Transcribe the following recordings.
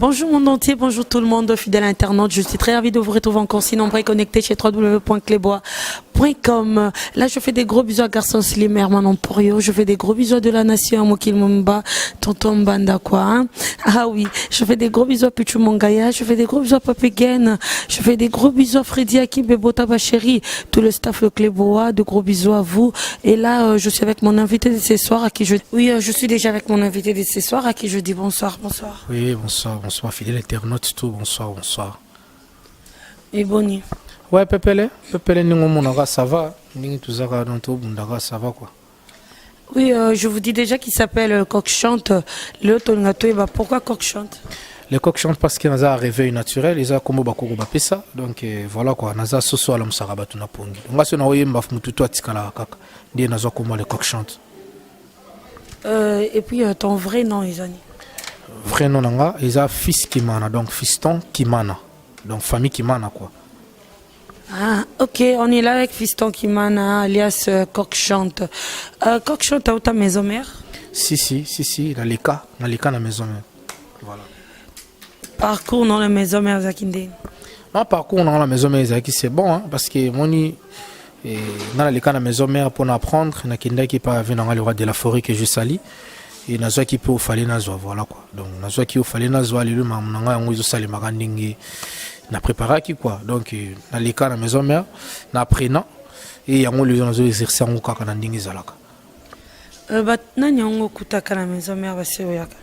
Bonjour monde entier, bonjour tout le monde, fidèle internaute. Je suis très ravi de vous retrouver encore si nombreux connectés chez www.cleboa.com. Là, je fais des gros bisous à Garçon Slim, Herman Emporio. Je fais des gros bisous à de la nation, Mokil Mumba, Tonton Mbanda, quoi. Hein. Ah oui, je fais des gros bisous à Pichu Mongaya, je fais des gros bisous à Papy Gen, je fais des gros bisous à Freddy Akim, Bebota Bachéri, tout le staff de Cléboa, de gros bisous à vous. Et là, je suis avec mon invité de ce soir à qui je... Oui, je suis déjà avec mon invité de ce soir à qui je dis bonsoir, bonsoir. Oui, bonsoir, bonsoir, fidèle internaute, tout, bonsoir, bonsoir. Et boni? Ouais, pepele, pepele, ndenge omonaka, ça va, ndenge tozaka, donc tobundaka, ça va quoi. Oui, je vous dis déjà qu'il s'appelle Coq Chante. Le tolinga toyeba pourquoi Coq Chante? Le Coq Chante parce que naza réveil naturel, eza kombo bakoko bapesa, donc voilà quoi, naza soso alamusaka bato na pongi. Nga so na oyemba mutu to atikalaka kaka, nde nazwa kombo Le Coq Chante. Et puis ton vrai nom, eza nani? Vrai nom na nga eza Fils Kimana, donc Fiston Kimana, donc famille Kimana quoi. Ah, ok, on est là avec Fiston Kimana, alias Coq Chante. Coq Chante, ta maison mère? Si, si, si, si, naleka, naleka na maison mère. Voilà. Parcours dans la maison mère ezalaki ndenge? Non, parcours dans la maison mère ezalaki, c'est bon, hein, parce que moni nga naleka na maison mère mpona apprendre. Nakendaki epa ave nanga le Roi de la Forêt que je sali e nazwaki mpe ofale nazwa, voilà quoi. Donc nazwaki ofale nazwa, lelo makambo na ngai yango ezosalemaka ndenge na préparaki quoi. Donc naleka na maison mère na apprenant e yango lelo nazo exerce yango kaka na ndenge ezalaka. Nani yango okutaka na maison mère basi oyaka?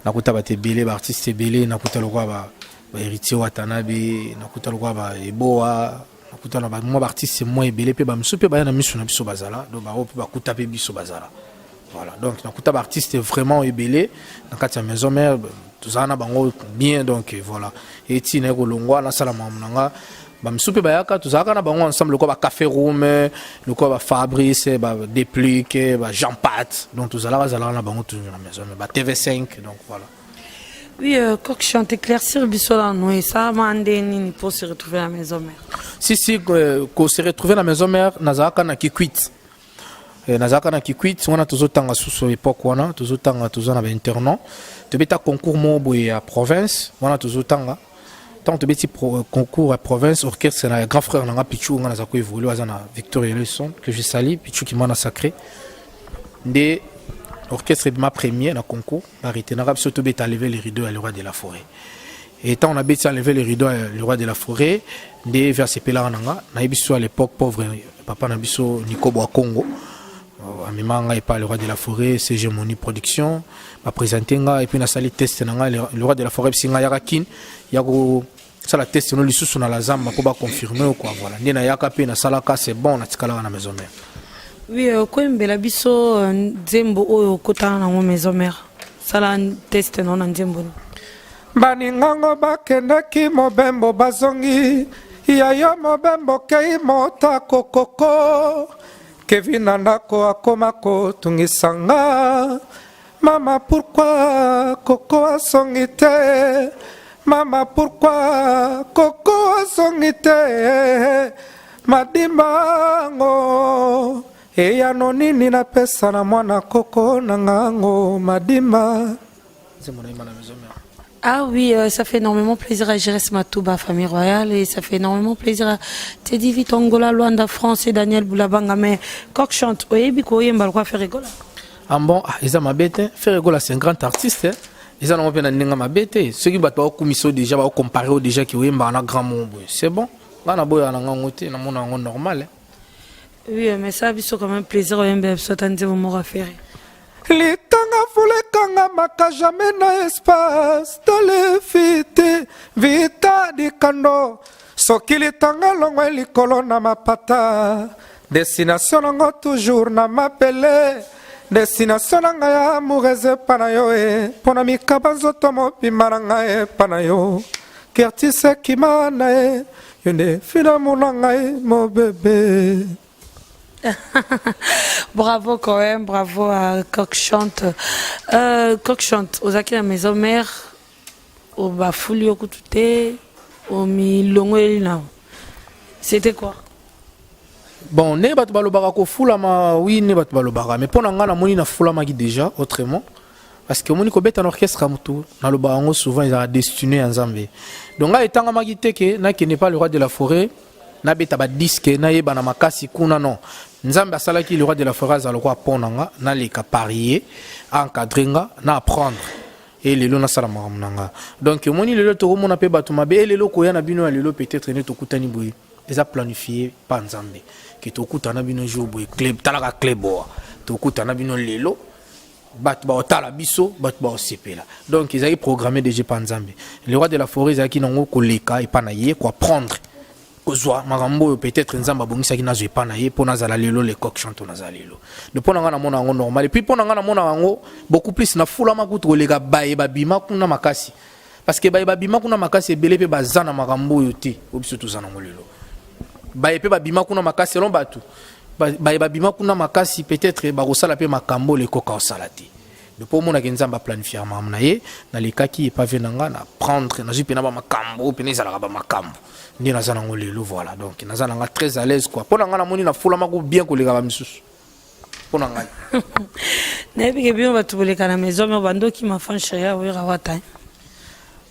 Nakuta bato ebele, baartiste ebele. Nakuta lokola baHéritier Watanabe, nakuta lokola baeboa, nakuta na mwa baartiste mwa ebele mpe bamisu mpe baya na miso na biso bazala, donc bango mpe bakuta mpe biso bazala, voilà. Donc nakuta baartiste vraiment ebele na kati ya maison mère, tozala na bango bien. Donc voilà, eti naye kolongwa, nasala makambo na nga, bamisu mpe bayaka, tozalaka na bango ensemble lokola baCafé Roum, lokola baFabrice, baDeplique, baJean Pat, donc tozalaka zalaka na bango toujours na maison mère, ba TV5, donc voilà. Oui, Coq Chante, éclaircir biso nano esalama nde nini pour se retrouver à la maison mère? Si, si, ko se retrouver na maison mère, nazalaka na Kikwit. Nazalaka na Kikwit wana, tozotanga susu époque wana, tozotanga, toza na bainternat, tobeta concours moko boye ya province wana tozotanga. Ntango tobeti concours ya province, orchestre na grand frère nanga Pichu, nga naza koévolue, aza na Victoria Leson que je sali, Pichu Kimana sacré, nde orchestre ebima premier na concours. Baretenaka biso tobeta Enlever les rideaux ya le Roi de la Forêt. Et ntango nabeti Enlever les rideaux ya le Roi de la Forêt, nde vers sepelaka na nga, nayebi biso à l'époque, pauvre papa na biso Nico Bwa Congo amema ngai epa le Roi de la Forêt, CG Moni Production, baprésente nga et puis nasali test na ngai. Le Roi de la Forêt bisi ngai yaka Kine, ya kosala test no lisusu na la zamba mpo baconfirme quoi. Voilà, nde nayaka mpe nasalaka, c'est bon, natikalaka na maison mère. Oui, koyembela biso nzembo oyo okotana nango maison mère, sala test no na nzembo no. Baningango bakendeki mobembo, bazongi yayo mobembo kei motako koko Kevi na ndako akoma kotungisanga: "Mama, pourquoi koko asongi te? Mama, pourquoi koko asongi te?" Madimbango eyano nini napesa na mwana koko na ngango madimba? Nzembo nayemba na maison mère. Ah oui, ça fait énormément plaisir à Jérès Matouba, famille royale, et ça fait énormément plaisir à Teddy Vitongola, Luanda, France et Daniel Boulabanga. Mais Coq Chante, oyebi koyemba lokola Ferre Gola? Ah bon, ah, eza mabe te. Ferre Gola, c'est un grand artiste, hein. Eza nango mpe na ndenge mabe te. Soki bato baokumisa o déjà, baocompare o déjà ki oyembaka na grand mot boye, c'est bon, ngai naboyaka na ngango te, namona yango normal, hein. Oui, mais ça biso quand même plaisir oyemba biso ata nzembo moko Ferre. Litanga fulekangamaka jamais na espace tolefiti vita dikando. Soki litanga longwe likolo na mapata, destination nango toujours na mabele. Destination na ngai ya amour eza epa na yo e, mpo na mikaba nzoto mobimba na ngai epa na yo. Kertise kima na ye, yo nde filamu na ngai mobebe. Bravo quand même, bravo à Coq Chante. Coq Chante, ozalaki na maison mère, obafuli yo kutu te, omilongoli na. C'était quoi? Bon, ndenge bato balobaka kofulama, oui, nde bato balobaka, mais mpo na ngai namoni nafulamaki déjà autrement. Parce que omoni, kobeta na orchestre ya motu, nalobaka yango souvent, ezalaka destiné ya Nzambe. Donc ngai etangamaki te ke nakende pa le roi de la forêt, nabeta badisques, nayeba na makasi kuna. Non, Nzambe asalaki le roi de la forêt azala lokola pont na nga, naleka par ye, aencadre nga, na apprendre e lelo nasala makambo na nga. Donc omoni, lelo tokomona mpe bato mabe e lelo koya na bino ya lelo, peut-être nde tokutani boye, eza planifié pa Nzambe ke tokutana bino jour boye. Club, talaka club owa tokutana bino lelo, bato baotala biso, bato baosepela. Donc ezalaki programmé déjà pa Nzambe. Le roi de la forêt ezalaki nango koleka epa na ye, koapprendre, kozwa makambo oyo peut-être Nzambe abongisaki nazwa epa na ye mpo nazala lelo le coq chante. Nazala lelo de mpo na ngai, namona yango normal. Et puis mpo na ngai, namona yango beaucoup plus nafulama kutu koleka baye babima kuna makasi, parce que baye babima kuna makasi ebele mpe baza na makambo oyo te oyo biso toza nango lelo. Baye mpe babima kuna makasi selon bato, baye babima kuna makasi, peut-être bakosala mpe makambo oyo ekoka kosala te. Mpo omonaki Nzambe aplanifie makambo na ye. Nalekaki epave na nga na prendre, nazwi mpena bamakambo oyo mpena ezalaka bamakambo nde naza nango lelo. Voilà, donc naza nanga très à l'aise quoi. Mpo na ngai, namoni nafulamako bien koleka bamisusu, mpo na ngai. Nayebi ke bino bato boleka na maison mais bandoki mafan chéri awera wata.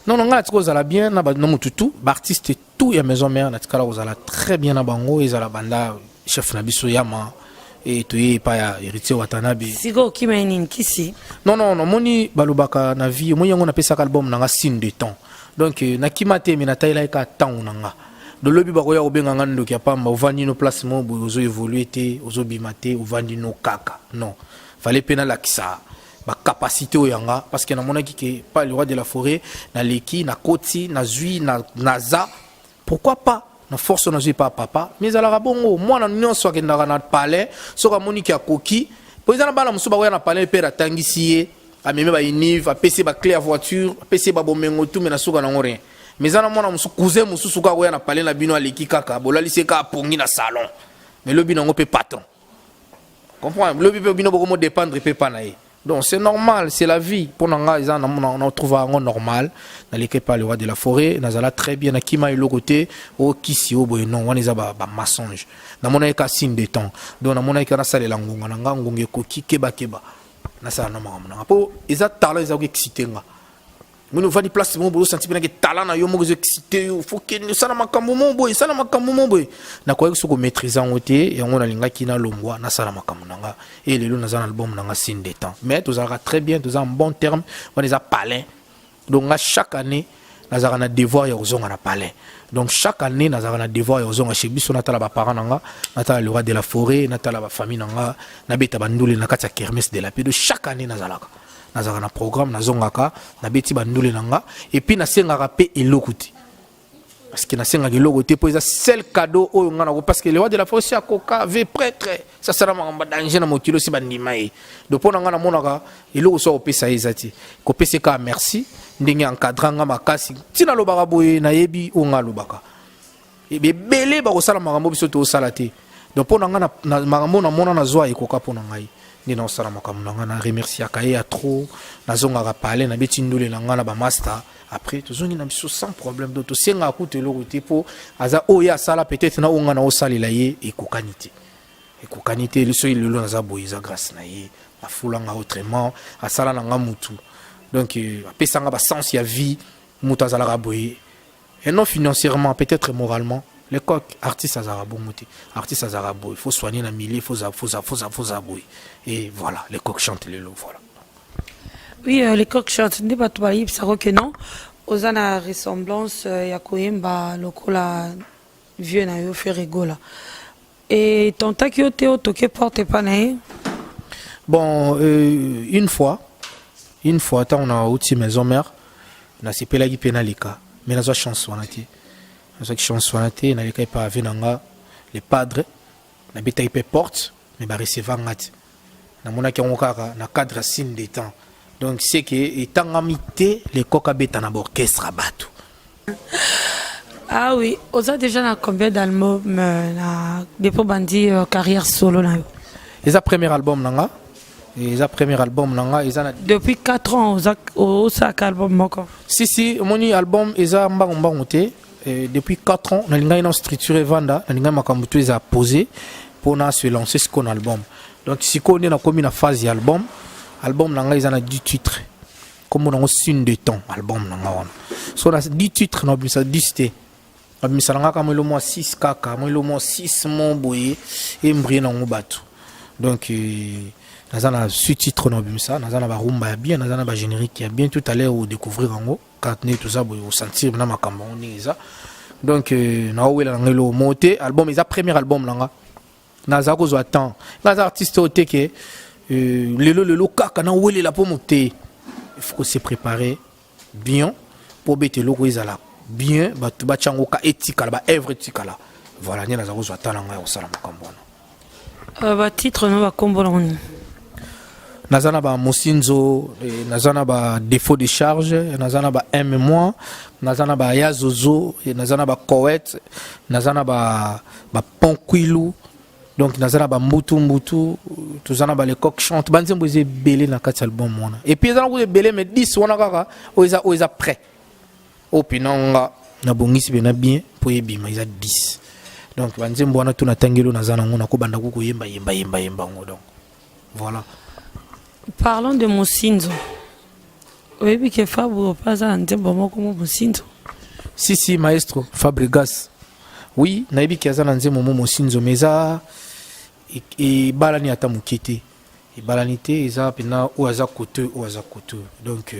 Non, ngai natika kozala bien na motu tout, baartiste tout ya maison mère. Natikala kozala très bien na bango, ezala banda chef na biso Yama e toye epai ya Héritier Watanabe. Sikoyo okima ye nini? Kisi? Non, namoni balobaka na vie, omoni yango, napesaka album na nga signe de temps. Donc nakima te, me natayelaki kaka ntango na nga. Lolobi bakoya kobenga nga ndoki ya pamba, ovandi no place moko boye, ozo évolue te, ozobima te, ovandi no kaka. Non, fallait mpe nalakisa bacapacité oyo yanga, parce que namonaki ke pa le roi de la forêt naleki, nakoti, nazwi, naza, pourquoi pas na force nazwi pa papa. Mais ezalaka bongo, mwana nyonso akendaka na palais soki amoniki akoki, po eza na bana mosusu bakoya na palais mpe atangisi ye, amemi baunive, apesi ye baclé ya voiture, apesi ye babomengo tu, me na suka nango rien. Mais eza na mwana mosusu, cousin mosusu kaka koya na palais na bino, aleki kaka, bolalisi ye kaka apongi na salon, mais lobi nango mpe patron, comprend, lobi mpe bino bokomo dépendre mpe pa na ye. Donc c'est normal, c'est la vie. Mpo na ngai eza na trouve yango normal. Naleki pa le roi de la forêt, nazala très bien, nakima eloko te. Okisi oyo boye, non, wana eza bamensonge. Namonaki ka signe de temps. Donc namonaki ka nasalela ngonga na nga, ngonga ekoki, kebakeba, nasala na makambo na nga, mpo eza talent, eza koexcite nga. Moni ovandi place moko boye, osanti mpenaki talent na yo moko ezoexcite yo, faut kende osala makambo mo boye, esala makambo mo boye. Nakoyaki so komaîtrise yango te, yango nalingaki nalongwa, nasala makambo na nga. E lelo naza na album na nga signe de temps. Mais tozalaka très bien, toza en bon terme. Wana eza palais. Donc nga chaque année nazalaka na devoir ya kozonga na palais. Donc chaque année nazalaka na devoir ya kozonga chez biso, natala baparent na nga, natala le roi de la forêt, natala bafamille na nga, nabeta bandule na kati ya kermesse de la paix. Donc chaque année nazalaka na programme, nazongaka, nabeti bandule na nga. Et puis nasengaka mpe eloko te, parce que nasengaka eloko te, mpo eza seul cadeau oyo nga nako, parce que le roi de la forêt si akoka ve prêtre sasala makambo danger na mokili osi bandima ye. Donc mpo na nga, namonaka eloko so akopesa ye eza te, kopesa kaka merci ndenge encadra nga makasi. Ntina alobaka boye, nayebi oyo nga alobaka, ebele bakosala makambo biso tozosala te. Donc mpo na nga, makambo namona nazwa ekoka mpo na ngai nde naosala makambo na ngai. Na remerciaka ye ya trop. Nazongaka palais, nabeti ndule na ngai na bamaster, après tozongi na biso sans problème. Donc tosengaka kutu eloko te, mpo aza oyo ye asala, peut-être na oyo ngai naosalela ye ekokani te, ekokani te. Soki lelo naza boye, eza grâce na ye. Afulanga autrement, asala na nga mutu. Donc apesanga basens ya vie, moto azalaka boye, et non financièrement, peut-être moralement. Le coq, artiste azalaka bongo te, artiste azalaka boye, faut soigner na milieu, faut faut faut faut boye. Et voilà, le coq chante lelo, voilà. Oui, le coq chante nde bato bayebisaka ke non, oza na ressemblance ya koyemba lokola vieux na yo Ferre Gola. E tentaki yo te otoke porte epa na ye? Bon, une fois ntango nauti maison mère, nasepelaki mpe naleka, mais nazwa chance wana te, nazwaki chance wana te. Naleka epa ave na nga le padre, nabetaki mpe porte, mais barecevoir nga te. Namonaki yango kaka na cadre ya signe de temps. Donc c'est que etangami te lekoka abeta na baorchestre ya bato. Ah oui, oza déjà na combien d'albums na depuis bandi carrière solo na yo? Eza premier album na nga, eza premier album na nga, eza na Depuis 4 ans oza osalaka album moko? Si, omoni, album eza mbango mbango te. Depuis 4 ans nalingaki na structure evanda, nalingaki makambo to eza posé mpona se lancer sikoyo na album. Donc sikoyo nde nakomi na phase ya album. Album na ngai eza na 10 titres. Kombo nango Signe de temps, album na ngai wana. So na 10 titres na obimisa 10 te. Abimisa na ngai kaka mwa elo mwa 6 kaka, mwa elo mwa 6 mo boye embrie nango bato. Donc naza na 6 titres na obimisa, naza na ba rumba ya bien, naza na ba générique ya bien. Tout à l'heure o découvrir yango kaka nde toza boye, osentir na makambo yango ndenge eza. Donc naowela na ngai eloko moko te. Album eza premier album na nga, naza kozwa temps. Nga aza artiste oyo te ke lelo lelo kaka nawelela mpo mote. Il faut se préparer bien mpo obeta eloko ezala bien, bato batya yango ka etikala, baœuvre etikala. Voilà nde naza kozwa temps na ngai ya kosala makambo wana. Batitre no, bakombo nango nini? Naza na bamosinzo, naza na badéfaut de charge, naza na ba m moi, naza na ba ya zozo, naza na bacoet, naza na baponkwilu, donc naza na bambutu mbutu, toza na balecoq chante. Banzembo eza ebele na kati ya album wana. Et puis eza na kuta ebele, mais 10 wana kaka oyo eza prêt, oyo mpena nga nabongisi mpena bien mpo ebima, eza 10. Donc banzembo wana to natangeli oyo naza nango, nakobanda ku koyemba yemba yemba yemba yango. Donc voilà. Parlons de Mosinzo. Oyebi ke Fabu mpe aza na nzembo moko mo Mosinzo? Si si, maestro Fabregas, oui, nayebi ke aza na nzembo mo Mosinzo, mais eza ebalani ata moke te, ebalani te. Eza mpena oyo aza kote, oyo aza kote. Donc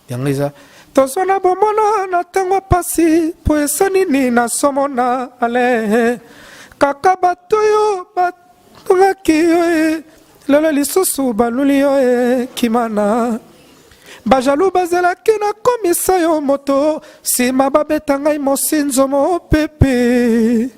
yango eza Tozo na bomona na ntango pasi, mpo esa nini nasomona ale kaka bato oyo batongaki yo e lelo lisusu baluli yo e kimana bajaloux bazelaki nakomisa yo moto, nsima babeta ngai mosinzo mopepe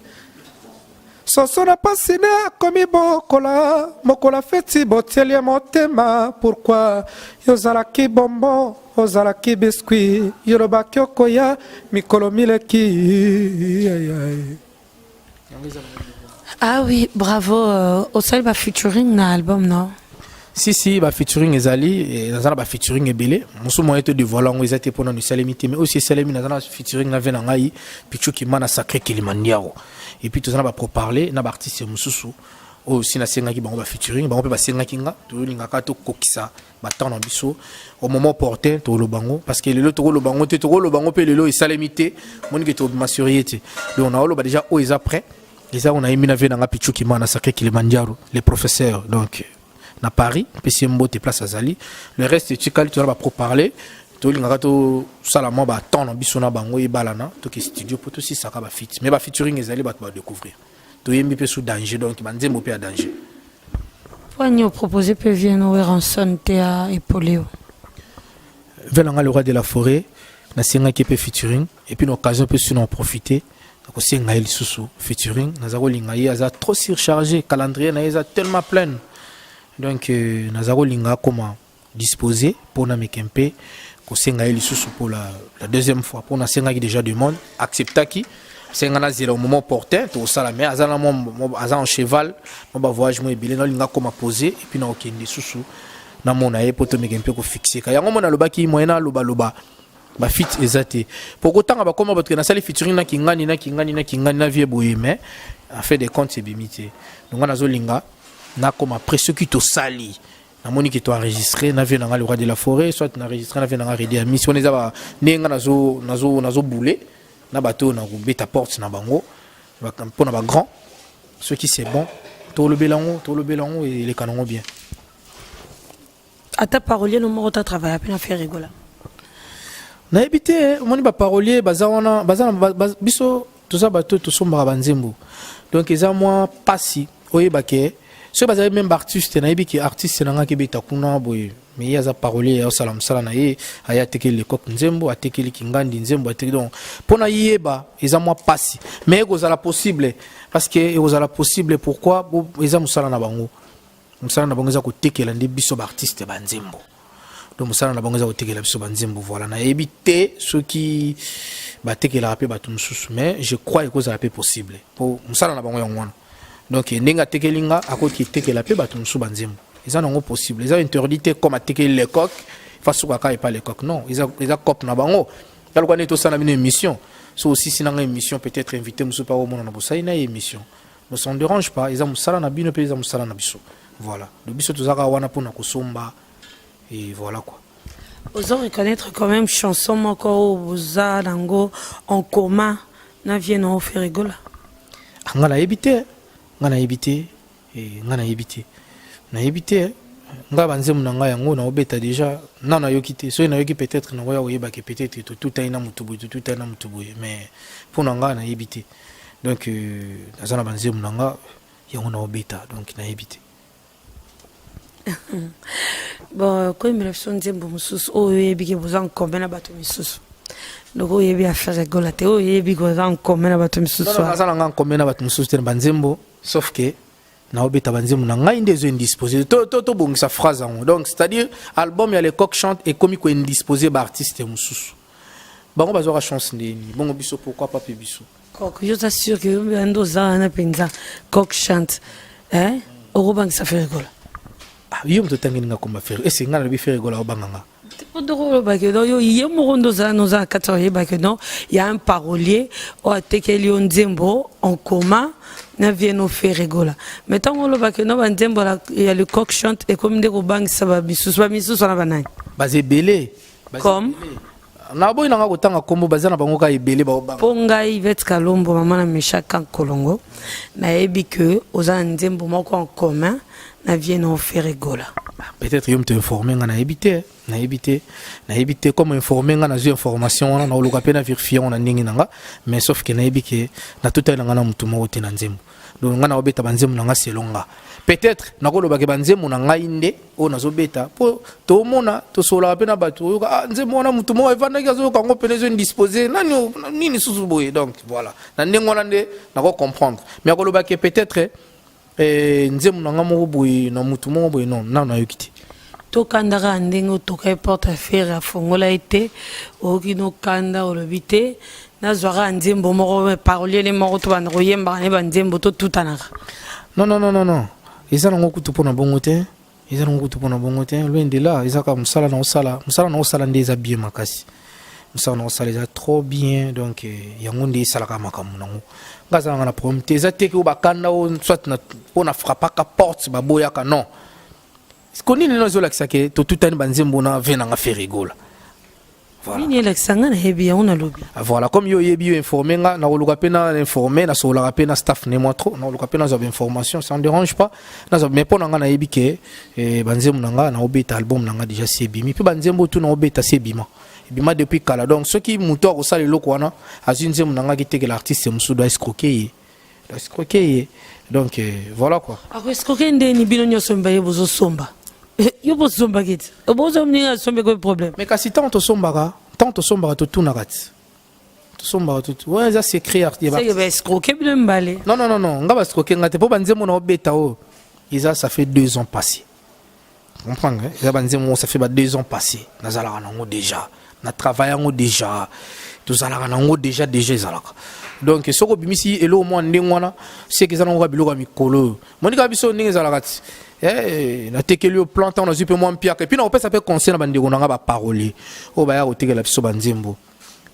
soso na pasi ne akomi bokola mokola feti botieli ye motema. Pourquoi yozalaki bonbon, ozalaki biscuit, yolobaki okoya mikolo mileki? Ai, ai. Ah oui, bravo. Osali bafeaturing na album no? Si si, bafeaturing ezali, naza na bafeaturing ebele. Mosu moye to dévoile yango eza te mpona no esalemi te, mais aussi esalemi. Naza na featuring na ve na ngai Pichuki na Sacré Kilimanjaro, et puis toza na bapourparler na baartiste mosusu oyo aussi nasengaki bango bafeaturing, bango mpe basengaki nga. Tolingaka tokokisa batemps na biso au moment opportun, tokoloba yango, parce que lelo tokoloba yango te, tokoloba yango mpe lelo esalemi te, monike tobima sur ye te. Donc naoloba déjà oyo eza prêt, eza oyo nayembi na ve na nga Pichuki na Sacré Kilimanjaro, les professeurs. Donc na Paris mpesi ye mbote place azali. Le reste etikali, toza na bapourparler, tolingaka tosala mwa batemps na biso na bango ebalana, toke studio mpo tosisaka bafeat. Mais bafeaturing ezali, bato badécouvrir, toyembi mpe sous danger, donc banzembo mpe ya danger. Po ani opropose mpe vieux Werrason te ya epole yo? Ve na nga le roi de la forêt, nasengaki mpe featuring, et puis na occasion mpe su na profiter nakosenga ye lisusu featuring. Naza kolinga ye, aza trop surchargé, calendrier na ye eza tellement pleine. Donc naza kolinga akoma disposé mpona meke mpe kosenga ye lisusu pour la deuxième fois, mpo nasengaki déjà demande, acceptaki, senga nazela au moment opportun tokosala. Mais aza na mwa aza en cheval, mwa bavoyage mo ebele. Nalinga akoma posé et puis nakokende lisusu namona ye mpo tomeke mpe kofixeka yango. Mo nalobaki moyen nalobaloba bafeat eza te, po kotanga bakoma bato ke nasali featuring na kingani, na kingani, na kingani, na vie boye, mais en fait de compte ebimi te. Donc nga nazolinga nakoma après soki tosali, namoni ke toenregistre na vieux na nga le roi de la forêt, soit naenregistre na vieux na nga Redi Amisi. Wana eza ndenge nga nazobule na bato oyo nakobeta porte na bango mpona bagrand. Soki c'est bon, tolobela yango, tolobela yango, eleka nango bien. Ata parolier no moko ta travaille mpe na Ferre Gola? Nayebi te. Omoni baparolier baza wana, baza na biso, toza bato tosombaka banzembo, donc eza mwa pasi oyeba ke soki bazali même baartiste. Nayebi ke artiste na nga kebeta kuna boye, mais ye aza parolier, aosala mosala na ye, aye atekeli Lecoq nzembo, atekeli Kingandi nzembo, atekeli. Donc mpo na yeba eza mwa pasi, mais ekozala possible, parce que ekozala possible. Pourquoi? Eza mosala na bango, mosala na bango eza kotekela nde biso baartiste banzembo. Donc mosala na bango eza kotekela biso banzembo. Voilà, nayebi te soki batekelaka mpe bato mosusu, mais je crois ekozala mpe possible, mpo mosala na bango yango wana. Donc ndenge atekeli nga, akoki etekela mpe bato mosusu banzembo, eza nango possible, eza interdit te. Comme atekeli Lecoq, fasukaka epa Lecoq, non, eza cope na bango. Taluka nde tosala bino émission, so osisi nanga émission, peut-être invité mosusu mpe akomona na bosali na ye émission. Donc ça ne dérange pas, eza mosala na bino mpe eza mosala na biso. Voilà, donc biso tozaka wana mpona kosomba et voilà quoi. Ozo reconnaître quand même chanson moko oyo boza nango en commun na vie na Ferre Gola? Ah, nga nayebi te, nga nayebi te, nga nayebi te, nayebi te. Nga banzembo na ngai yango naobeta déjà, na nayoki te. Soki nayoki, peut-être nakoya koyebake, peut-être totutani na motu boye, totutani na motu boye, mais mpo na nga nayebi te. Donc naza na banzembo na nga, yango naobeta, donc nayebi te. Bon, koyembela biso nzembo mosusu oyo oyebi ke boza en commun na bato misusu. Donc oyebi Ferre Gola te, oyo oyebi koza en commun na bato misusu. Naza na nga en commun na bato mosusu te na banzembo, sauf que naobeta banzembo na ngai nde ezo indisposer. Tobongisa phrase yango. Donc c'est-à-dire album ya Le Coq Chante ekomi koindisposer baartiste mosusu. Bango bazwaka chance ndeni bongo, biso pourquoi pas mpe biso? Coq, yo oza sûr ke yo nde oza wana mpenza Coq Chante, hein? Okobangisa Ferre Gola? Ah, yo moto otangeli nga komba Ferre. Ese ngai nalobi Ferre Gola obanga nga? Po olobaki non, yo ye moko nde ozala na oza na kati ya oyebaki non, ya un parolier oyo atekeli yo nzembo en commun na vie no Ferre Gola. Mais ntango olobaki no, banzembo ya Le Coq Chante ekomi nde kobangisa bamisusu. Bamisusu wana banani? Baza ebele. Comme? Naboyi nanga kotanga kombo, baza na bango kaka ebele, baobanga. Mpo ngai Ivete Kalombo, mama na Meshaka Nkolongo, nayebi ke oza na nzembo moko en commun na vie na Ferre Gola. Peut-être yo moto informe nga, nayebi te, nayebi te, nayebi te. Comme informe nga, nazwi information wana, naoluka mpe na vérifier yango na ndenge na nga. Mais sauf ke nayebi ke natutali na nga na motu moko te na nzembo. Donc nga naobeta banzembo na nga selon nga. Peut-être nakolobake banzembo na ngai nde oyo nazobeta, mpo tomona tosololaka mpe na bato, oyoka: "Ah, nzembo wana motu moko evandaki, azoyoka yango pene, ezo indisposer nani nini susu boye." Donc voilà, na ndenge wana nde nakocomprendre. Mais akolobake peut-être nzembo na nga moko boye na motu moko boye, non, nano nayoki te. Tokandaka ndenge otoka ye porte affaire, afongola ye te, oyoki nokanda, olobi te nazwaka nzembo moko, parolier ne moko, to banda koyembaka ne banzembo, totutanaka. Non, non, non, non, non, eza nango kutu mpona bongo te, eza nango kutu mpona bongo te, loin de là. Eza kaka mosala na osala, mosala na osala nde eza bien makasi, mosala na osala eza trop bien. Donc yango nde esalaka makambo nango. Nga aza nanga na problème te. Eza te ke oyo bakanda o soit mpo na frappaka porte baboyaka, non. Ko nini no ezolakisa ke totutani banzembo na ve nanga Ferre Gola? Voilà. Nini elakisa? Nga nayebi yango, nalobi. Ah, voilà, comme yo oyebi, yo informe nga, nakoluka mpe na informe, nasololaka mpe na staff ne moi trop, nakoluka mpe nazwa bainformation, ça ne dérange pas, nazwa. Mais mpo na nga nayebi ke banzembo na nga naobeta, album na nga déjà si ebimi, mpe banzembo tu naobeta si ebima, ebima depuis kala. Donc soki moto akosala eloko wana, azwi nzembo na nga akitekela artiste mosusu, doit escroquer ye, doit escroquer ye. Donc voilà quoi. Akoescroquer ndeni? Bino nyonso mibale bozosomba, yo bosombaki ti bozomninga asombi koyi problème. Mais kasi ntango tosombaka, ntango tosombaka, totunaka ti tosombaka tutu wana eza secret ya seke baescroquer bino mibale. Non, non, non, non, nga baescroquer nga te, mpo banzembo na obeta oyo eza, ça fait 2 ans passé, comprendre, hein? Eza banzembo, ça fait ba 2 ans passé, nazalaka nango déjà, na travail yango déjà, tozalaka nango déjà, déjà ezalaka. Donc soki obimisi eloko mwa ndenge wana, seke eza nango kaka biloko ya mikolo oyo monika biso ndenge ezalaka ti. Natekeli yo plan, ntango nazwi mpe mwa mpiaka. Et puis nakopesa mpe conseil na bandeko na nga baparolier oyo baya kotekela biso banzembo.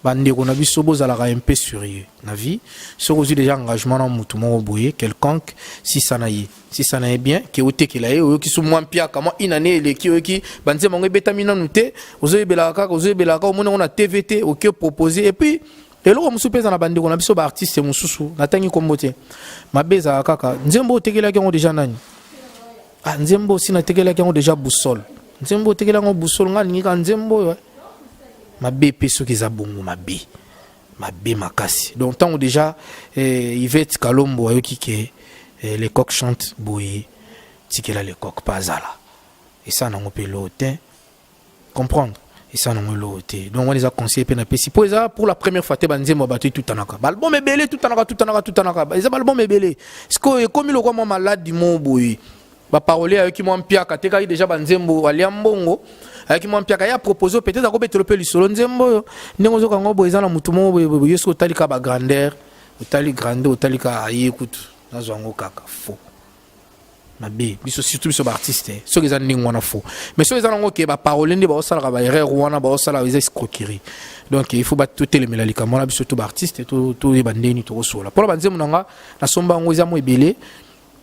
Bandeko na biso, bozalaka un peu sérieux na vie. Soki ozwi déjà engagement na motu moko boye quelconque, sisa na ye, sisa na ye bien ke otekela ye. Oyoki so mwa mpiaka, mwa une année eleki, oyoki banzembo yango ebetami nanu te, ozoyebelaka kaka, ozoyebelaka, omoni yango na TV te, oki proposer. Et puis eloko mosusu mpe eza na bandeko na biso baartiste mosusu, natangi nkombo te, mabe ezalaka kaka nzembo otekelaki yango déjà nani. Ah, nzembo osi natekelaki yango déjà Boussole, nzembo otekeli yango Boussole, nga alingi kaka nzembo oyo. Mabe mpe soki eza bongo, mabe, mabe makasi. Donc ntango déjà Yvette Kalombo ayoki ke Le Coq Chante boye, tikela Le Coq mpe azala, esala nango mpe eloo te, comprendre, esala nango eloo te. Donc wana eza conseil mpe napesi, mpo eza pour la première fois te banzembo ya bato etutanaka, baalbum ebele etutanaka, tutanaka, tutanaka, eza baalbum ebele. Sikoyo ekomi lokwa mwa maladi mo boye. Baparolier ayoki mwa mpiaka, atekaki déjà banzembo, alia mbongo, ayaki mwa mpiaka, ye apropose, peut-être akobetela mpe lisolo: "Nzembo oyo ndenge ozoka yango boye, eza na motu moko boye boye." Yo soki otali kaka bagrandeur, otali grandeur, otali kaka aye kutu nazwa yango kaka, faux, mabe. Biso, surtout biso baartiste, soki eza ndenge wana, faux. Mais soki eza nango ke baparole nde baosalaka baerreur wana, baosala, eza escroquerie. Donc il faut totelemela likambo wana. Biso to baartiste, toyeba ndeni tokosola mpona banzembo na nga. Nasomba yango, eza mo ebele.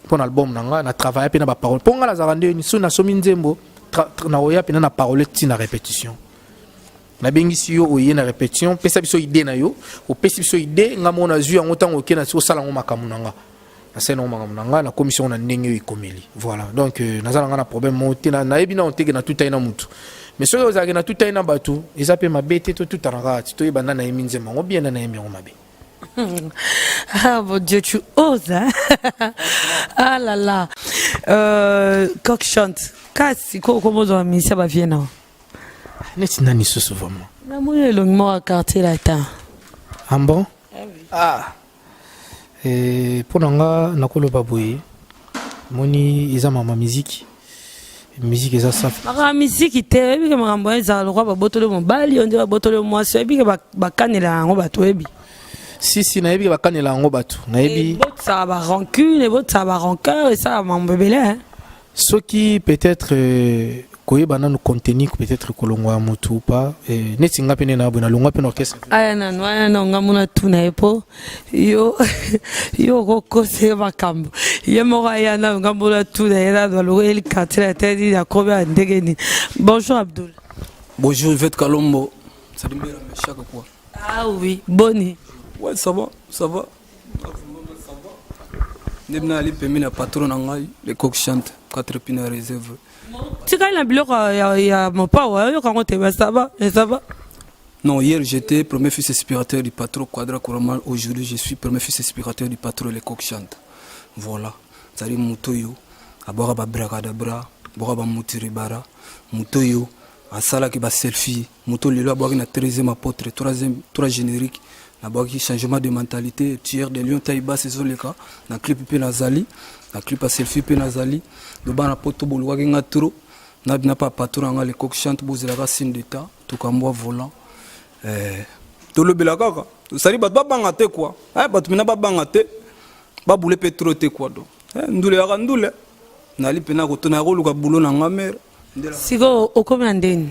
Mpo na album na nga na travaille mpe na baparole, mpo nga nazalaka nde soki nasomi nzembo, nakoya mpena na parole ntina répétition. Nabengisi yo, oye na répétition, pesa biso idée na yo. Opesi biso idée, nga moko nazwi yango. Ntango oke na osala yango, makambo na nga, nasali nango makambo na nga, nakomisi yango na ndenge oyo ekomeli. Voilà, donc naza na nga na problème moko te. Nayebi nano teke natuta ye na mutu, mais soki ozalaki natuta ye na bato, eza mpe mabe te. Totutana kaka ti toyeba nda nayembi nzembo yango bien, nda nayembi yango mabe. Ah mon Dieu, tu oses, hein? Ah là là. Coq chante. Kasi, comment on a ça va bien, non? Neti nani susu vraiment? Namoni elongi moko ya Quartier Latin. Ah bon? Ah, mpo na nga nakoloba boye, moni eza mama musique, musique eza safi. Makambo ya misiki te. Oyebike makambo wana ezala lokwa babotoli mobali, yo nde babotoli mwasi. Oyebike bakanela yango bato, oyebi? Si, si, nayebi ke bakanela yango bato, nayebi. Ebotisaka barancune, ebotisaka barancœur, esalaka mambo ebele, hein. Soki peut-être koyeba nanu contenu, peut-être kolongwa ya motu ou pas, neti nga mpe nde na boye nalongwa mpe na orchestre. Aya nanu, aya nanu, nga mona tuna ye, mpo yo okokosa ye makambo ye moko. Aya nanu, nga mona tuna ye nanu. Alongoli Quartier Latin nini, akomi ya ndenge nini? Bonjour Abdoul. Bonjour Yvette Kalombo. Salut Mbera chaque quoi. Ah oui, boni? Ouais, ça va, ça va. Nde nali pembeni na patron na ngai, le coq chante, 4 pina réserve. Tikali na biloko ya mopao, oyoka yango te? Basaba esaba. Non, hier j'étais premier fils inspirateur du patron Quadra Koraman. Aujourd'hui, je suis premier fils inspirateur du patron Le Coq Chante. Voilà. C'est-à-dire moto oyo abwaka ba bracadabra, abwaka ba mutiribara, moto oyo asalaki ba selfie, moto lelo abwaki na 13e apôtre, 3e, 3 générique, nabwaki changement de mentalité, tueur de lion, taille basse ezoleka na clip mpe nazali na clip ya selfie mpe nazali do. Bana poto bolukaki nga trop na bina pa patron na nga Le Coq Chante. Bozelaka signe d'état, tokambwa volant, tolobela kaka tosali bato babanga te quoi. Bato mina babanga te, babule mpe trop te quoi. Donc ndule yaka ndule, nali mpena kotona ya koluka bulo na nga mere. Sikoyo okomi na ndeni,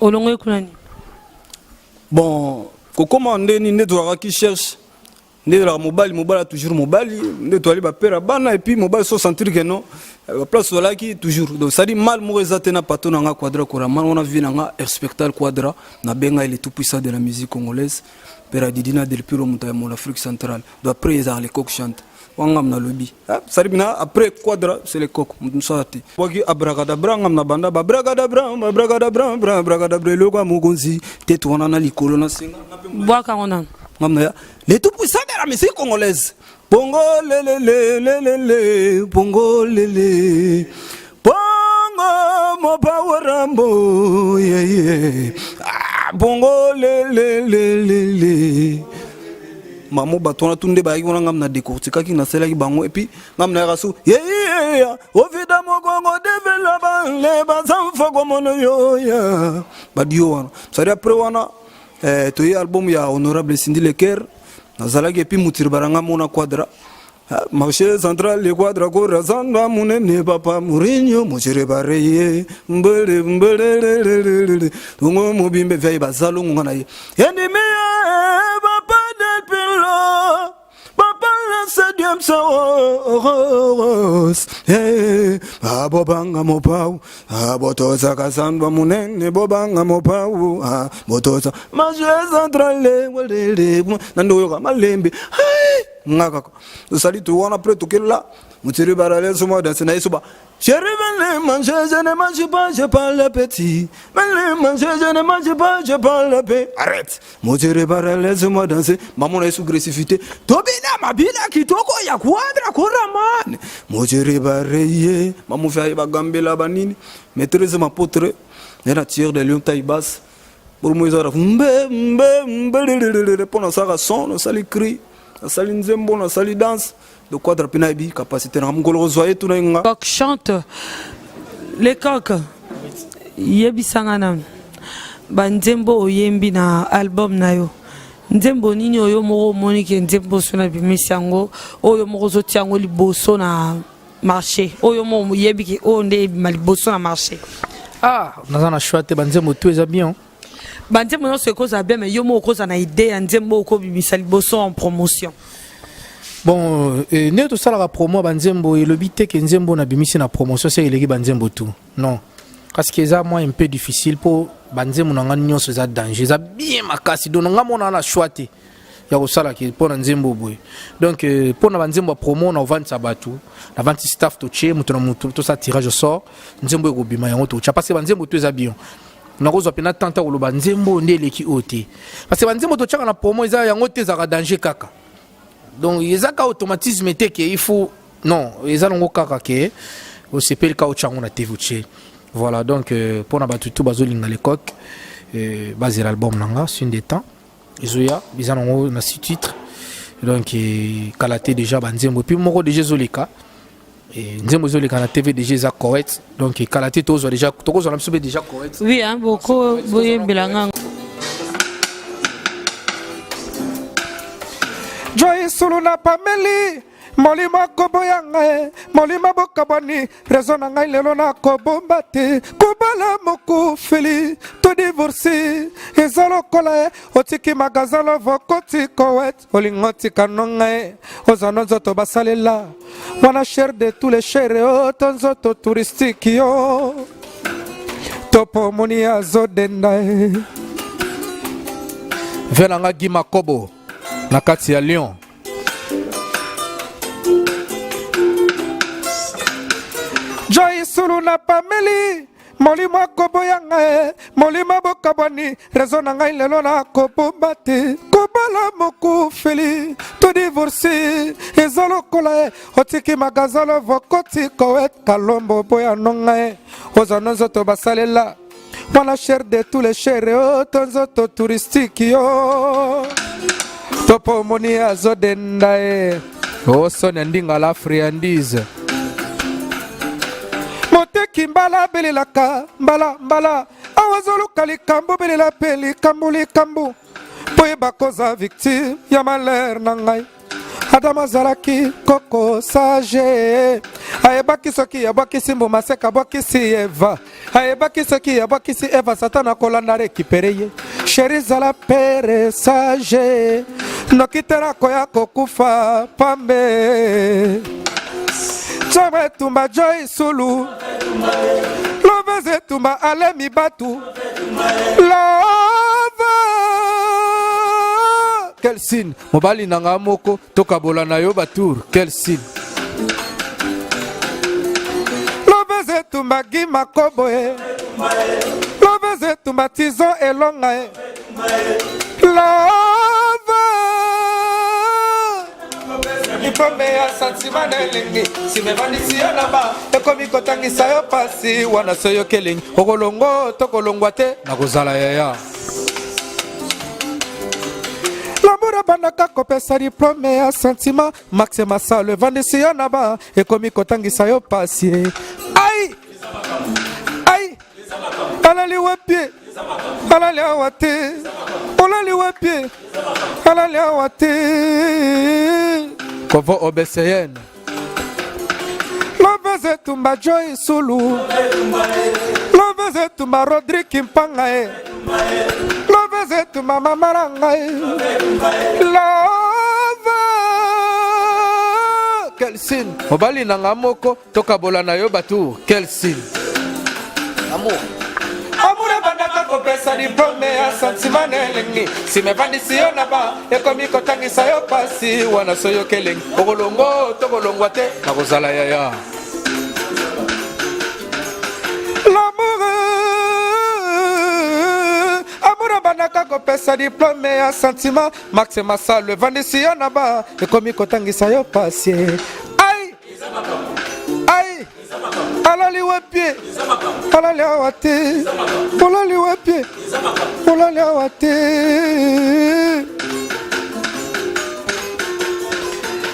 olongoli kuna nini? Bon, kokóma ndeni nde tozalaka ki cherche, nde ezalaka mobali, mobali toujours mobali, nde toali bapere ya bana. Et puis mobali so sentir ke non, baplace tozalaki toujours. Donc c'est-à-dire mal moko eza te na pato na nga Quadra Koraman wana, vie na nga respectal Quadra nabenga, il est tout puissant de la musique congolaise, père Didina Del Piro, moto ya mon Afrique centrale. Donc après ezalaka le coq chante wangam nalobi. C'est-à-dire bina après Quadra c'est le coq, moto mosusu te bwaki abracadabra. Ngam na banda babracadabra, babracadabra, abracadabra, eloko ya mokonzi te to wana na likolo na senga. Bwaka yango nanu. Ngam na ya le tout puissant de la musique congolaise. Pongo lelele lelele, pongo lele, pongo mopawarambo yeye. Ah, pongo lelelelele, mamo bato wana tu nde bayaki wana. Ngam na décortikaki, nasalaki bango. Et puis ngam nayaka su yeyeya ovida mokongo devela bale bazamfa komono yoya badio wana. C'est-à-dire après wana, toye album ya honorable Cindy Leker, nazalaki. Et puis mutiri baranga mona Quadra. Ah, marché central le Quadra korazanda munene papa Mourinho mochere bareye mbele mbelelelelele tungo mobimbe vyaye bazalongo nga na ye endimi papa Del Pilo, papa la septième sauce. Abobanga mopau, abotozaka sandwa munene, bobanga mopau, botoza marché central welele nandoyoka malembe nga kaka tosali to wana. Après tokela motiri barale soma danse na ye soba. Chérie, venez manger, je ne mange pas, je parle l'appétit. Venez manger, je ne mange pas, je parle l'appétit. Arrête. Motiri barale, laisse-moi danser. Maman est sous agressivité. Tobina, mabina, kitoko, ya Quadra, koraman. Motiri bareye. Maman fait bagambela banini. Maîtrise ma potre. Nena tueur de lion taille basse. Pour moi, ezalaka mbe mbe mbe mpo nasalaka son, nasali cri, nasali nzembo, nasali danse de Quadra mpe nayebi capacité nanga. Mokolo kozwa ye, tuna ye nga. Coq chante, le coq, yebisanga nanu banzembo oyembi na album na yo. Nzembo nini oyo moko omoni ke nzembo so na bimisi yango, oyo moko ozotia yango liboso na marché, oyo moko oyebi ke oyo nde ebima liboso na marché? Ah, naza na choix te, banzembo tu eza bien. Banzembo nyonso ekozala bien, mais yo moko okozala na idée ya nzembo okobimisa liboso en promotion. Bon, euh, ndenge tosalaka promo ya banzembo elobi te ke nzembo nabimisi na promotion se eleki banzembo tout. Non, parce que eza mwa un peu difficile mpo banzembo na nga nyonso eza danger, eza bien makasi. Donc na nga mona na choix te ya kosala ke mpo na nzembo boye. Donc mpo na banzembo ya promo, na ovandisa bato, navandisi staff, totie moto na moto, tosala tirage au sort, nzembo ekobima yango totya, parce que banzembo to eza bien. Nakozwa mpena tanta koloba nzembo nde eleki oyo te, parce que banzembo totyaka na promo eza yango te, ezalaka danger kaka. Donc eza ka automatisme te ke il faut, non, eza nango kaka ke osepeli ka otya yango na TV, otie, voilà. Donc mpona bato tu bazolinga lecoq, bazela album na nga Signe des temps ezoya, eza nango na six titres. Donc kala te déjà banzembo, et puis moko déjà ezoleka, nzembo ezoleka na TV déjà, eza correct. Donc kala te tozwa déjà, tokozwa na biso mpe déjà correct. Oui, hein, boko boyembela nga. Joy sulu na pameli molimo akoboya ngai, molimo bokabwani rezo na ngai lelo nakobomba te. Kobala mokufeli to divorce eza lokola ye otiki magasin lovo okoti kowet, olingo otika no ngai oza no nzoto basalela wana cher de tous les chere o to nzoto touristique yo topo omoni azodenda ye. Ve na nga Gi Makobo na kati ya Lyon. Joy sulu na pameli molimo akoboya ngai, molimo bokabwani rezo na ngai lelo nakobomba te. Kobala mokufeli to divorce eza lokola ye otiki magasin lovo okoti kowet kalombo boya no ngai oza no nzoto basalela wana cher de tous les chere o to nzoto touristique yo topo omoni azodenda ye osoni ya ndinga la friandise. Moteki mbala abelelaka mbala mbala awa azoluka likambo, belela mpe likambo likambo mpo yeba koza victime ya malheur na ngai. Adamu azalaki koko sage, ayebaki soki abwakisi mbuma seka abwakisi Eva, ayebaki soki abwakisi Eva Satan akolanda rekipere ye. Sheri zala pere sage, noki te nakoya kokufa pambe. Nzambe etumba Joy Sulu Lovez etumba alemi batu Love. Quel signe mobali na nga moko tokabola na yo batour, quel signe. Lovez etumba Gi Makobo e Lovez etumba Tizon elonga e Love lipome ya santima na elengi nsima evandisi yo na ba ekomi kotangisa yo pasi wana soyoki elengi okolongo tokolongwa te nakozala yaya. L'amour ebandaka kopesa diplome ya sentiment maxe masalo evandisi yo na ba ekomi kotangisa yo pasi. Ai ai alali wapi, alali awa te, olali wapi, alali awa te. Kovo obcn. Lovez etumba Joy Sulu Lovez etumba Rodrigue Mpanga e Lovez etumba mama na ngai Love. Quel signe mobali na nga moko tokabola na yo batour, quel signe. Amour amour ebandaka kopesa diplome ya sentiment na elengi nsima evandisi yo na ba ekomi kotangisa yo pasi wana soyoki elengi okolongo tokolongwa te nakozala yaya. L'amour amour ebandaka kopesa diplome ya sentiment maxe masalo evandisi yo na ba ekomi kotangisa yo pasi. Ai ai alali wapi, alali awa te, olali wapi, olali awa te.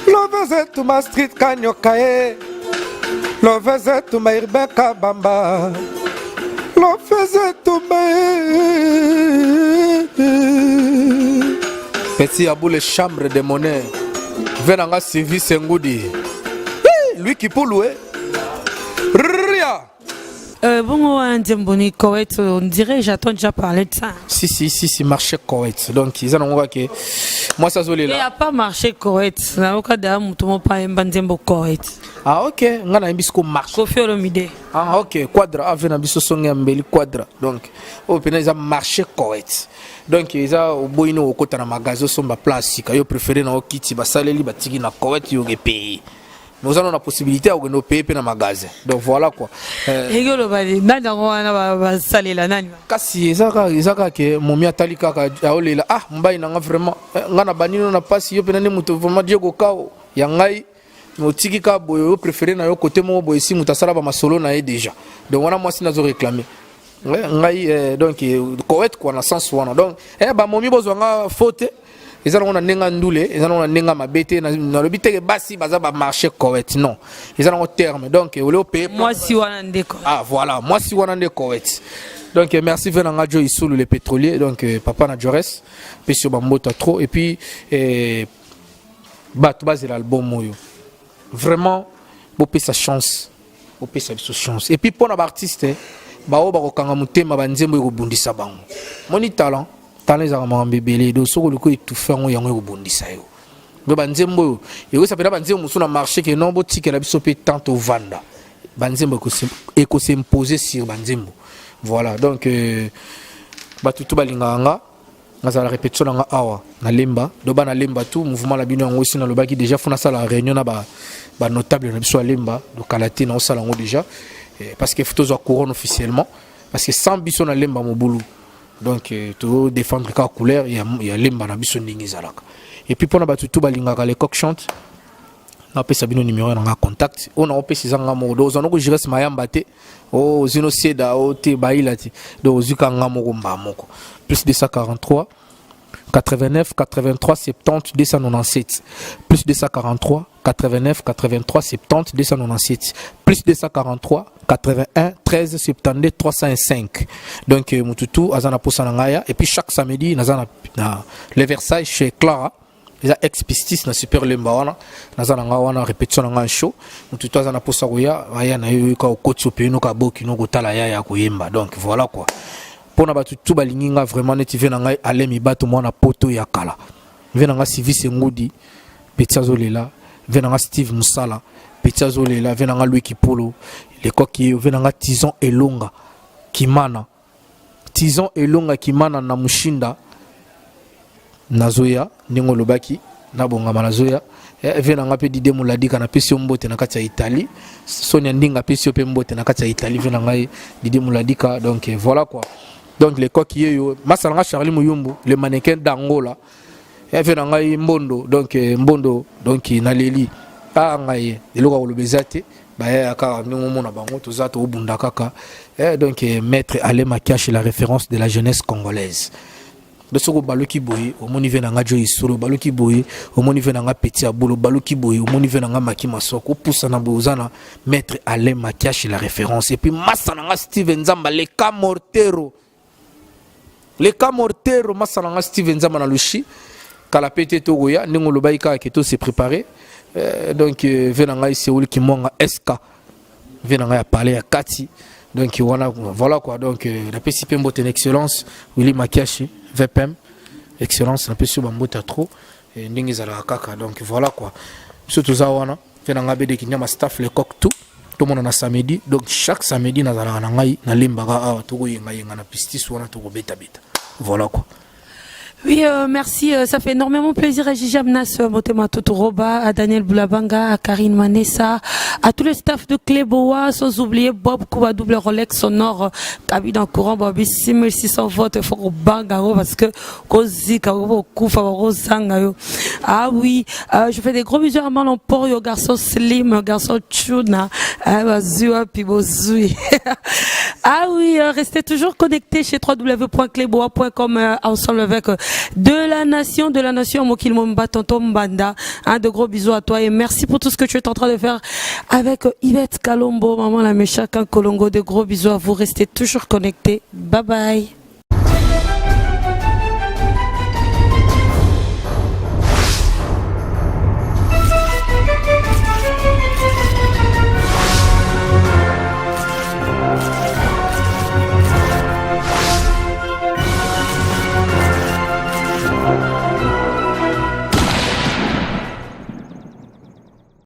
Lovez etumba street kanyoka e Lovez etumba urbain kabamba Lovez etumba e. Petit Aboule chambre de monnaie ve na nga Sylvie Sengudi. Lui qui pour louer. Ria. Bongo wana nzembo ni Koweït, on dirait j'attends déjà parler de ça. Si si si si, marché Koweït. Donc eza nango kaka mwasi azolela. Il y a pas marché Koweït. Nayoka da mutu moko ayemba nzembo Koweït. Ah ok, nga nayembi siko marché. Koffi Olomide. Ah ok, quadra ave na biso songe ya mbeli quadra. Donc oyo mpena eza marché Koweït. Donc eza oboyi no okota na magasin osomba place sika yo préféré na okiti basaleli batiki na Koweït yo epaye. Mais oza na possibilité ya kokende opaye mpe na magasin. Donc voilà quoi. Eki oloba nani yango wana basalela nani? Kasi eza kaka ke momi atali kaka aolela, ah mobali na nga vraiment, nga na banino na pasi yo mpena nde moto vraiment Diego Kao ya ngai otiki kaka boye, oyo préféré na yo kote moko boye si moto asala bamasolo na ye déjà. Donc wana mwasi nazo réclamer ngai, donc Koweït quoi, na sens wana. Donc bamomi bozwa nga faute, eza nango na ndenge ya ndule, eza nango na ndenge ya mabe te. Nalobi teke basi baza bamarché Koweït, non, eza nango terme. Donc ole opaye mwasi wana nde. Ah voilà, mwasi wana nde Koweït. Donc merci ve nanga Jo Isulu le pétrolier, donc papa na Jores pesi yo bambota trop. Et puis bato bazela album oyo vraiment, bopesa chance, bopesa biso chance. Et puis mpo na baartiste baoyo bakokanga motema, banzembo ekobundisa bango. Moni talent, talent ezalaka makambo ebele. Donc soki oliko étouffe yango, yango ekobundisa yo. Donc banzembo oyo ekoyesa mpena banzembo mosusu na marché ke non, botikela biso mpe tant tovanda, banzembo ekos'impose sur banzembo. Voilà, donc bato tu balingaka nga, nazala répétition na nga awa na Lemba. Do bana Lemba tu, mouvement na bino yango esi nalobaki déjà, fo nasala réunion na banotable na biso ya Lemba. Dokala te naosala yango déjà, parce que fo tozwa couronne officiellement, parce que sans biso na Lemba mobulu. Donc todéfendre kaka couleur ya Lemba na biso ndenge ezalaka. Et puis mpona bato tu balingaka Le Coq Chante, napesa bino numéro na nga contact oyo naopesa, eza nga moko. Donc ozwa noko Jires Mayamba te, ozwi no seda o te bayila te, donc ozwi ka nga moko mbaa moko: plus 243 89 83 70 297, plus 243 89 83 70 297, plus 243 81 13 72 305. Donc mututu aza na posa na ngai. Et puis chaque samedi naza na le Versailles chez Clara, eza ex pistis na Super Lemba wana. Naza na nga wana, répétition na nga show. Motu to aza na posa koya, aya na yo ka okoti opeye noka boki no kotala ya ya koyemba. Donc voilà quoi, mpona bato tu balingi nga vraiment, neti ve na ngai Alemi Bato mwana poto ya kala, ve na nga Civis Ngudi petit azolela, ve na nga Steve Musala petit azolela, ve na nga Louis Kipolo lekoki, ve na nga Tison Elonga Kimana, Tison Elonga Kimana na Mushinda. Nazoya ndenge olobaki, nabongama, nazoya. Ve na nga mpe Dide Moladika, napesi yo mbote na kati ya Italie. Sonia Ndinga, apesi yo mpe mbote na kati ya Italie, ve na ngai Dide Moladika. Donc voilà quoi, donc lekoki yeyo masala nga Charlie Muyumbu le mannequin d'Angola, ve na ngai Mbondo. Donc Mbondo, donc naleli a ngai eloko ya koloba eza te. Bayaya kaka ndenge omona bango, toza tobunda kaka. Donc maître Ale Makiache, la référence de la jeunesse congolaise. Do soki obaluki boye, omoni ve na nga Jo Isolo, obaluki boye, omoni ve na nga Petit Abolo, obaluki boye, omoni ve na nga Maki Masoko, opusana boye, oza na maître Alain Makiache la référence. Et puis masa na nga Steve Nzamba leka mortero, leka mortero, masa na nga Steve Nzamba na Lushi kala pe te tokoya ndenge olobaki kaka ke tose préparé. Donc ve na ngai Seul Kimonga sk, ve na ngai ya palais ya kati. Donc voilà, voilà quoi. Donc napesi mpe mbote na excellence Willy Makiashi VPM, excellence, napesi yo bambote ya trop ndenge ezalaka kaka. Donc voilà quoi, biso toza wana mpe na ngai bedeki nyama staff Le Coq tout tomona na samedi. Donc chaque samedi nazalaka na ngai nalembaka awa, tokoyengayenga na pistis wana, tokobetabeta. Voilà quoi. Oui, merci. Ça fait énormément plaisir à Gigi Amnas, Motema Toutouroba, à Daniel Boulabanga, à Karine Manessa, à tout le staff de Cléboa, sans oublier Bob Kouba, double Rolex sonore, cabine en courant, Bobby 6600 volts, faut banga, parce que Kozika, Koufa, Rosanga, yo. Ah oui, je fais des gros bisous à Marlon Porio, garçon slim, garçon tchuna, ah, bazua, puis bozui. Ah oui, restez toujours connectés chez www.cléboa.com ensemble avec de la nation Mokil Momba, Tonton Mbanda. Hein, de gros bisous à toi et merci pour tout ce que tu es en train de faire avec Yvette Kalombo, maman la Méchaka Kolongo. De gros bisous à vous. Restez toujours connectés. Bye bye.